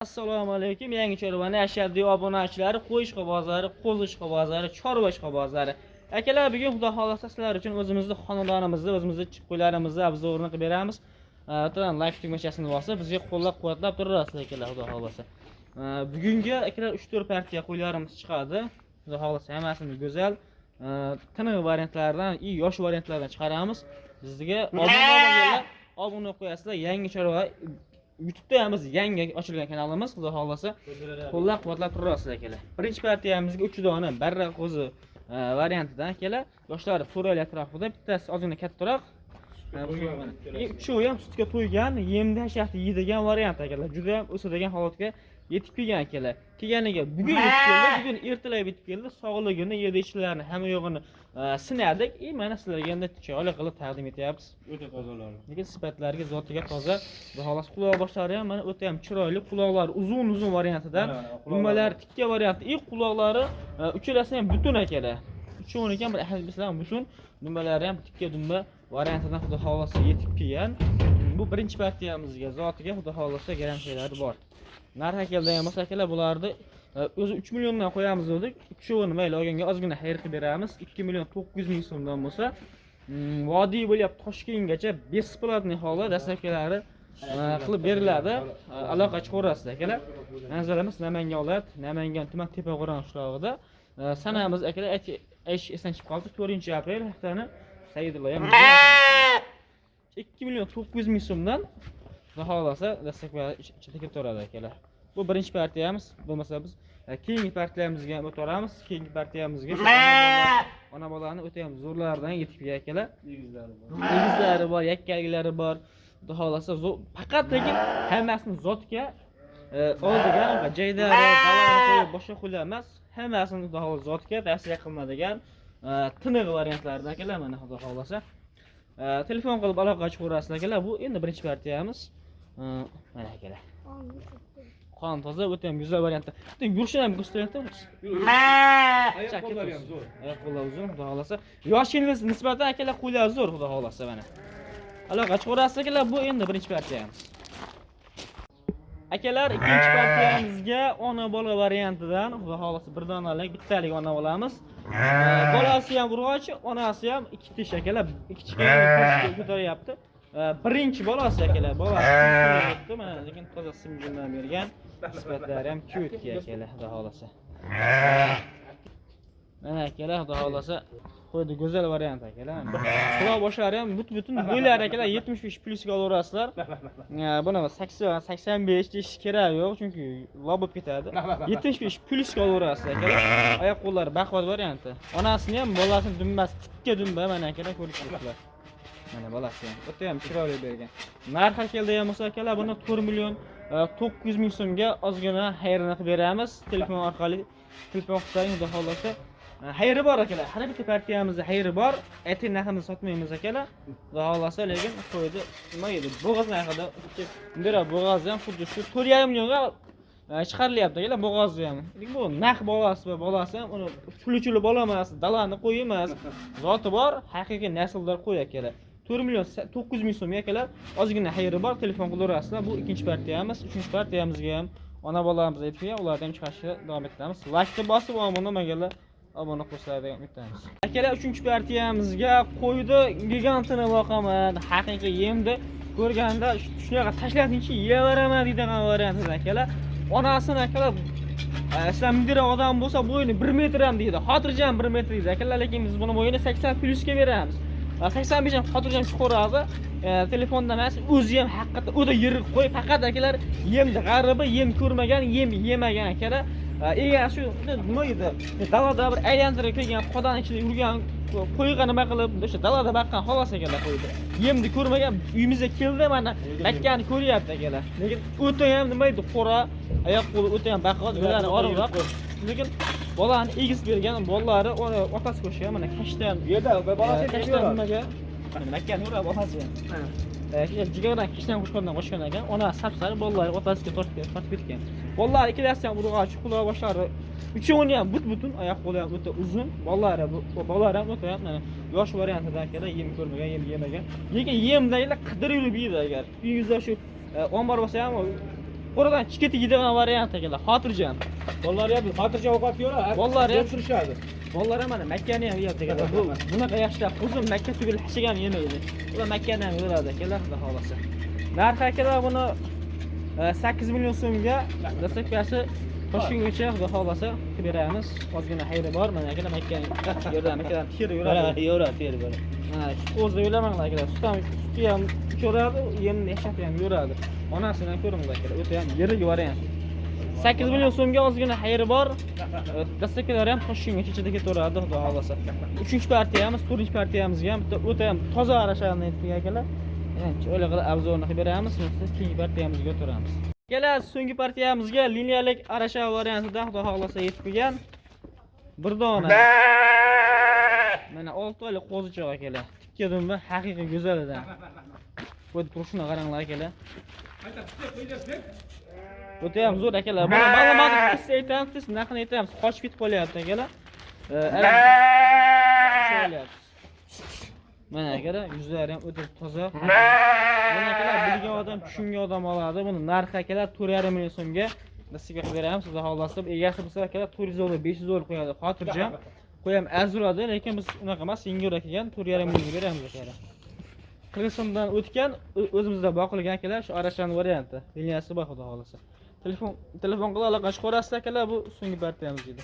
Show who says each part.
Speaker 1: Assalomu alaykum, yangi chorvani ashaddiy obunachilari, qo'y ishqibozlari, qo'zi ishqibozlari, chorva ishqibozlari. Akalar, bugun Xudo xohlasa sizlar uchun o'zimizni xonadonimizda, o'zimizni qo'ylarimizni обзор ini qilib beramiz. Albatta, like tugmachasini bosib, bizga qo'llab-quvvatlab turasiz, akalar, Xudo xohlasa. Bugungi, akalar, 3-4 partiya qo'ylarimiz chiqadi. Xudo xohlasa hammasini go'zal, tiniq variantlardan, и yosh variantlardan chiqaramiz. Bizga obuna bo'lganlar obuna qo'yasizlar. Yangi chorva YouTube'da ham biz yangi ochilgan kanalimiz, Xudo xohlasa qo'llab-quvvatlab turasiz, akalar. Birinchi partiyamizga 3 dona barra qo'zi variantidan, akalar, yoshlari 4 oy atrofida, bittasi ozgina kattaroq. Uchovi ham sutga to'ygan, yemni hasharni yeydigan variant, akalar. Juda ham o'sadigan holatga yetib kelgan, akalar. Kelganiga bugun yetib keldi, bugun ertalab yetib keldi. Sog'ligini, yedi ichishlarini, hamma yo'g'ini sinadik. И mana sizlarga endi chiroyli qilib taqdim etyapmiz.
Speaker 2: O'ta tozalari.
Speaker 1: Lekin sifatlariga, zotiga toza. Xudo xohlasa quloq boshlari ham mana o'ta ham chiroyli, quloqlari uzun uzun variantidan,
Speaker 2: Mana, quloqlari.
Speaker 1: Dumbalari tikka varianti, и quloqlari uchalasi ham butun, akalar. Uchovini ham bir ahad butun, dumbalari ham tikka dumba variantidan, Xudo xohlasa yetib kelgan. Bu birinchi partiyamizga zotiga, Xudo xohlasa, garantiyalari bor. Narx akalda ham bo'lsa, akalar, bularni o'zi 3 milliondan qo'yamiz dedik. Uchovini mayli olganga ozgina xayr qilib beramiz. 2 million 900 ming so'mdan bo'lsa, vodiy bo'ylab Toshkentgacha бесплатный holda доставка lari qilib beriladi. Aloqa chiqaverasiz, akalar. Manzilimiz Namangan viloyat, Namangan tuman, Tepaqo'rg'on qishlog'ida. Sanamiz, akalar, aytish esdan chiqib qoldi. 4-aprel haftani Saidullo ham 2 million 900 ming so'mdan, Xudo xohlasa, доставка ichida ketaveradi, akalar. Bu birinchi partiyamiz. Bo'lmasa biz keyingi partiyamizga ham o'tamiz. Keyingi partiyamizga shu ona bolani o'ta ham zo'rlaridan yetib kelgan, akalar.
Speaker 2: Egizlari bor.
Speaker 1: Egizlari bor, yakkaliklari bor. Xudo xohlasa, faqat lekin hammasini zotga oldigan va jaydari, dalani qo'yib boshqa qo'ylar emas, hammasini, Xudo xohlasa, zotga tavsiya qilinadigan tiniq variantlardan, akalar, mana, Xudo xohlasa. Telefon qilib aloqa chiqaverasizlar, akalar. Bu endi birinchi partiyamiz. Mana, akalar. Qon toza, o'ta ham go'zal variantda. Bitta yurishini ham ko'rsatyapti.
Speaker 2: Oyoq qo'llari ham zo'r.
Speaker 1: Oyoq qo'llar uzun, Xudo xohlasa. Yoshiga nisbatan, akalar, qo'llar zo'r, Xudo xohlasa, mana. Aloqa chiqaverasiz, akalar, bu endi birinchi partiyamiz. Akalar, ikkinchi partiyamizga ona bola variantidan, Xudo xohlasa, bir donalik, bittalik ona bolamiz. Bolasi ham urg'ochi, onasi ham ikki tish, akalar, ikki kichkina ko'taryapti. Birinchi bolasi, akalar, bolasi o'tdi, mana, lekin toza simjundan bergan, sifatlari ham чётко, akalar, Xudo xohlasa. Mana, akalar, Xudo xohlasa, qo'ydi go'zal variant, akalar. Quloq boshlari ham but butun, bo'ylari, akalar, 75 plyusga olaverasizlar. Buni 80, 85 deyish kerak yo'q, chunki lob bo'lib ketadi. 75 plyusga olaverasizlar, akalar. Oyoq qo'llari baquvvat varianti. Onasini ham, bolasini dumbasi tikka dumba, mana, akalar, ko'rib turibsizlar. Mana bolasi ham o'ta ham chiroyli bergan. Narxi keldi ham bo'lsa, akalar, buni 4 million 900 ming so'mga ozgina xayrini qilib beramiz. Telefon orqali telefon qilsangiz, Xudo xohlasa, xayri bor, akalar. Har bitta partiyamizda xayri bor. Ayting, narximizni sotmaymiz, akalar. Xudo xohlasa, lekin qo'ydi nima edi? Bo'g'oz narxida bunday bo'g'ozni ham xuddi shu 4,5 millionga chiqarilyapti, akalar, bo'g'ozni ham. Lekin bu narx bolasi va bolasi ham uni chuli chuli bola emas, dalani qo'y emas. Zoti bor, haqiqiy nasldor qo'y, akalar. 4 million 900 ming so'mga, akalar, ozgina xayri bor, telefon qilaverasizlar. Bu ikkinchi partiyamiz, uchinchi partiyamizga ham ona bolamiz aytib kelgan, ularni ham chiqarishga davom etamiz. Laykni bosib, obuna bo'lmaganlar obuna qo'shiladi degan umiddamiz. Akalar, uchinchi partiyamizga qo'ydi gigantini boqaman, haqiqiy yemdi ko'rganda shunaqa tashlatingchi, yeyaveraman deydigan variantida, akalar. Onasini, akalar, sizlar mundiroq odam bo'lsa, bo'yini 1 metr ham deydi. Xotirjam 1 metr deydi, akalar, lekin biz buni bo'yini 80 plyusga beramiz. 85 ham xotirjam chiqaveradi. Telefonda emas, o'zi ham haqiqatda o'ta yirik qo'y, faqat, akalar, yemdi g'aribi, yem ko'rmagan, yem yemagan, akalar. Egasi shu nima edi? Dalada bir aylantirib kelgan, qodani ichida yurgan qo'yga nima qilib, o'sha dalada baqqan xolos, akalar, qo'ydi. Yemni ko'rmagan, uyimizga keldi, mana bakkani ko'ryapti, akalar. Lekin o'ta ham nima edi, qora, oyoq qo'li o'ta ham baquvvat, ularni oriqroq. Lekin bolani egiz bergan, bolalari otasi qo'shgan, mana kashtan.
Speaker 2: Bu yerda bolasi
Speaker 1: Kashtan nimaga? Mana makkani uradi bolasi ham. Jigardan kishdan qo'shqondan qo'shgan ekan. Ona sapsari, bolalari otasiga tortib ketgan. Bolalari ikkalasi ham urg'ochi, quloq boshlari uchovini ham but butun, oyoq qo'li ham o'ta uzun. Bolalari bu bolalari ham o'ta ham mana yosh variantida, akalar, yem ko'rmagan, yem yemagan. Lekin yemdagilar qidirib yurib yeydi agar. Uyingizda shu ombor bo'lsa ham Qo'radan chiqib yeydigan variant akalar, xotirjam.
Speaker 2: Bolalar ham xotirjam ovqat yiyorlar.
Speaker 1: Bolalar ham-
Speaker 2: Turishadi.
Speaker 1: Bolalar ham mana makkani ham yeyapti akalar. Bu bunaqa yaxshilab qo'zim makka tugul hech ham yemaydi. Ular makkani ham yeveradi akalar, xudo xohlasa. Narxi akalar buni 8 million so'mga dastlabkasi Toshkentgacha xudo xohlasa qilib beramiz. Ozgina xayri bor. Mana akalar makkani yerdan makkadan teri yuradi.
Speaker 3: Yo'ra, teri bor.
Speaker 1: Mana sut o'zida o'ylamanglar akalar. Sut ham suti ham ko'radi, yemni yashab ham yuradi. Onasidan ko'ringlar akalar. O'ta ham yirik variant. 8 million so'mga ozgina xayri bor. Dastlabkilari ham Toshkentgacha ichida ketaveradi, xudo xohlasa. 3 partiyamiz, 4 partiyamizga ham bitta o'ta ham toza arashani aytdik akalar. Yana chiroyli qilib обзор ni qilib beramiz, keyingi partiyamizga o'tiramiz. Akalar, so'nggi partiyamizga liniyalik arasha variantida xudo xohlasa yetib kelgan. Bir dona. Mana 6 oylik qo'zichoq akalar. Tikka dumba haqiqiy go'zalidan. Bu turishini qaranglar akalar. O'ta ham zo'r akalar. Buni ma'lumotni tez aytamiz, tez narxini aytamiz. Qochib ketib qolyapti akalar. Mana akalar, yuzlari ham o'ta toza. Buni akalar bilgan odam, tushungan odam oladi. Buni narxi akalar 4,5 million so'mga nasiba qilib beramiz. Xudo xohlasa, egasi bo'lsa akalar 400 dollar, 500 dollar qo'yadi, xotirjam. Qo'yam arziradi, lekin biz unaqa emas, yengilroq ekan, 4,5 millionga beramiz akalar. Qirg'izistondan o'tgan, o'zimizda boqilgan akalar, shu arashani varianti. Liniyasi bor xudo xohlasa. Telefon qilib aloqa chiqarasiz akalar, bu so'nggi partiyamiz edi.